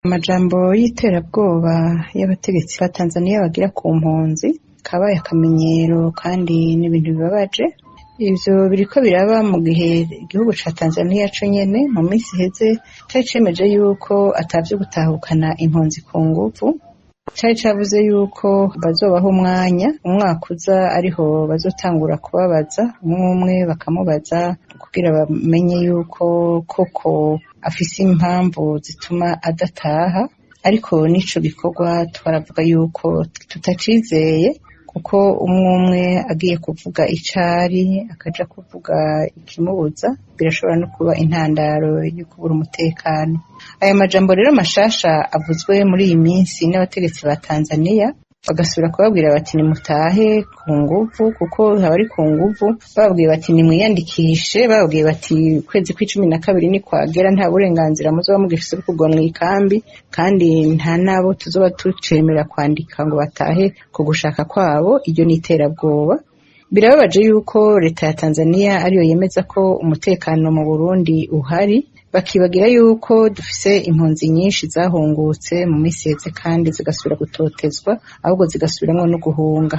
Amajambo y'iterabwoba y'abategetsi ba Tanzaniya bagira ku mpunzi kabaye akamenyero kandi n'ibintu bibabaje. Ivyo biriko biraba mu gihe igihugu ca Tanzaniya co nyene mu minsi iheze cari cemeje yuko atavyo gutahukana impunzi ku nguvu. Cari cavuze yuko bazobaha umwanya, umwaka uza ariho bazotangura kubabaza umwe umwe, bakamubaza kugira bamenye yuko koko afise impamvu zituma adataha. Ariko n'ico gikorwa twaravuga yuko tutacizeye, kuko umwe umwe agiye kuvuga icari akaja kuvuga ikimubuza, birashobora no kuba intandaro yo kubura umutekano. Aya majambo rero mashasha avuzwe muri iyi minsi n'abategetsi ba Tanzaniya, bagasubira kubabwira bati nimutahe ku nguvu, kuko haba ari ku nguvu, bababwiye bati nimwiyandikishe, bababwiye bati ukwezi kw'icumi na kabiri nikwagera nta burenganzira muzoba mugifise bwo kugwa mw'ikambi, kandi nta nabo tuzoba tucemera kwandika ngo batahe ku gushaka kwabo. Iryo ni iterabwoba. Birababaje yuko leta ya Tanzaniya ariyo yemeza ko umutekano mu Burundi uhari, bakibagira yuko dufise impunzi nyinshi zahungutse mu minsi iheze kandi zigasubira gutotezwa, ahubwo zigasubiramwo no guhunga.